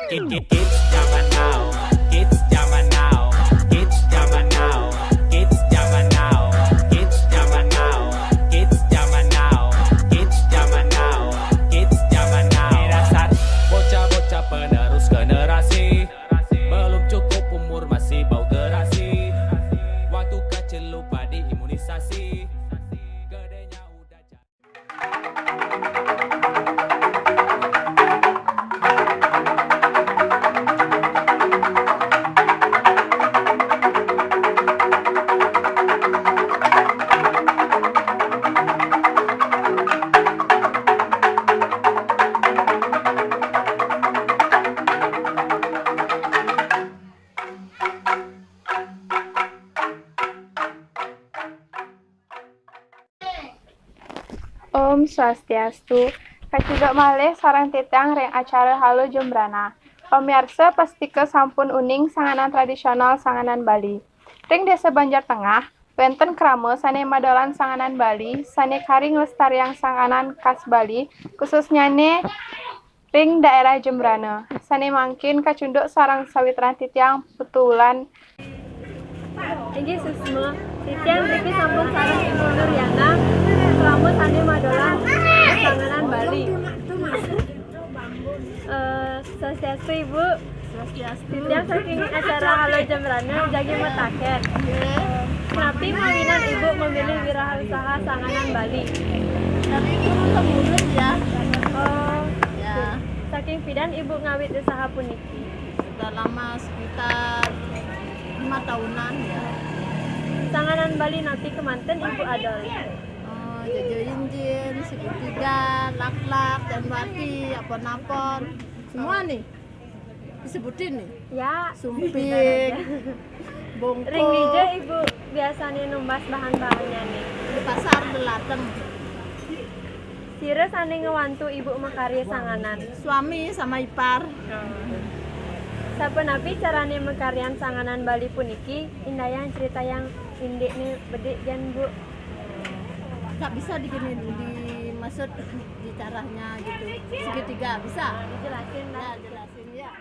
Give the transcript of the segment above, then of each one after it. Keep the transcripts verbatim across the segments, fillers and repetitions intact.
Kids zaman now, kids zaman now, kids zaman now, kids zaman now, kids zaman now, kids zaman now, kids zaman now, kids zaman now. Dasar bocah-bocah penerus generasi, belum cukup umur masih bau terasi. Waktu kecil lupa diimunisasi, gedenya udah Om Swastiastu. Kacunduk malih sareng titiang ring acara Halo Jembrana. Pamiarsa, pastika sampun uning sanganan tradisional sanganan Bali. Ring Desa Banjar Tengah, wénten krama sané madolan sanganan Bali, sané kari nglestariang sanganan khas Bali, khususnyané ring daerah Jembrana. Sané mangkin kacunduk sareng sawitran titiang Putu Wulan. Inggih, suksma. Titiang mriki sampun sareng Ibu Nuryana, krama sané madolan sanganan Bali. Eh, Swastiastu, Ibu. Swastiastu. Titiang saking acara Halo Jembrana, jagi mataken. Nggih. Napi mawinan Ibu memilih wirausaha sanganan Bali? Dari turun temurun, ya. Oh. Ya. Saking pidan Ibu ngawit usaha puniki? Sudah lama, sekitar lima tahunan, ya. Sanganan Bali napi kemanten Ibu adol? Oh, jojo injin, segitiga, laklak, dan wati, apon-apon. Semua nih. Disebutin nih. Ya. Sumping, bongko. Ring dija Ibu biasanya numbas bahan-bahannya nih? Di pasar Belateng. Sira sané ngwantu Ibu makarya sanganan? Suami sama ipar. Sapunapi carané makaryan sanganan Bali puniki? Indayang critayang indik nih bedik jan, Bu. Nggak bisa digini, dimaksud di caranya gitu. Segitiga bisa? Dijelasin lah. Ya, jelasin, ya.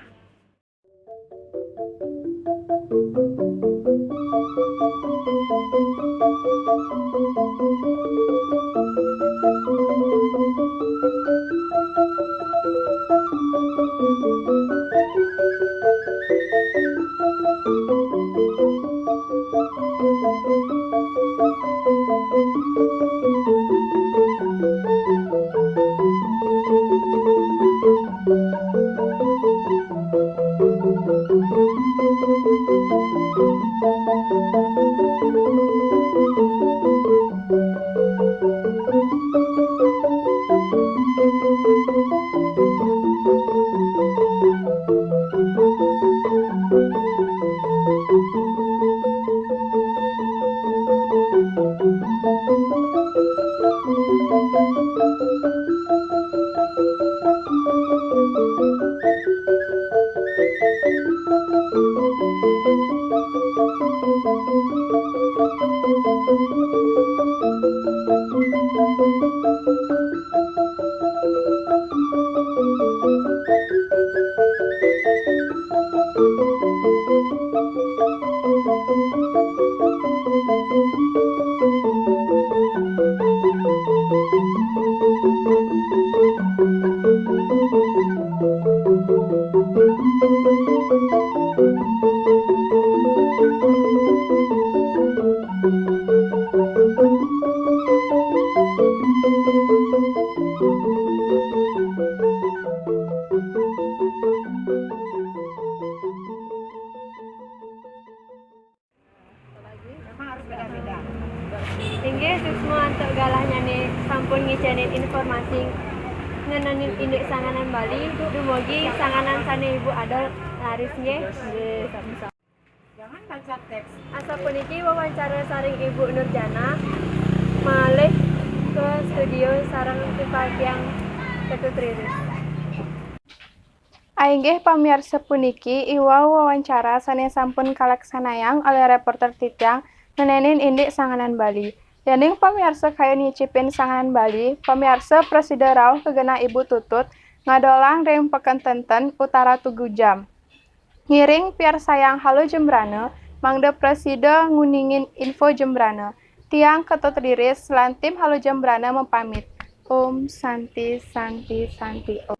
Memang harus beda-beda. Inggih, suksma antuk galahnyané sampun ngicénin informasi ngenénin indik sanganan Bali, dumugi sanganan sané Ibu adol laris nggih. Nggih, sami-sami. Jangan baca teks. Asapuniki wawancara sareng Ibu Nurjana, malih ke studio sareng titiang Ketut Riris. Ainggih pamiarsa, puniki i wau wawancara sané sampun kalaksanayang olih reporter titiang ngenénin indik sanganan Bali. Yéning pamiarsa kayun nyicipin sanganan Bali, pamiarsa prasida rauh ka genah Ibu Tutut Ngadolang ring peken tenten utara tugu jam. Ngiring piarsayang Halo Jembrana, mangda prasida nguningin info Jembrana. Tiang Ketut Riris lan tim Halo Jembrana mapamit. Om Santi, Santi, Santi, Om.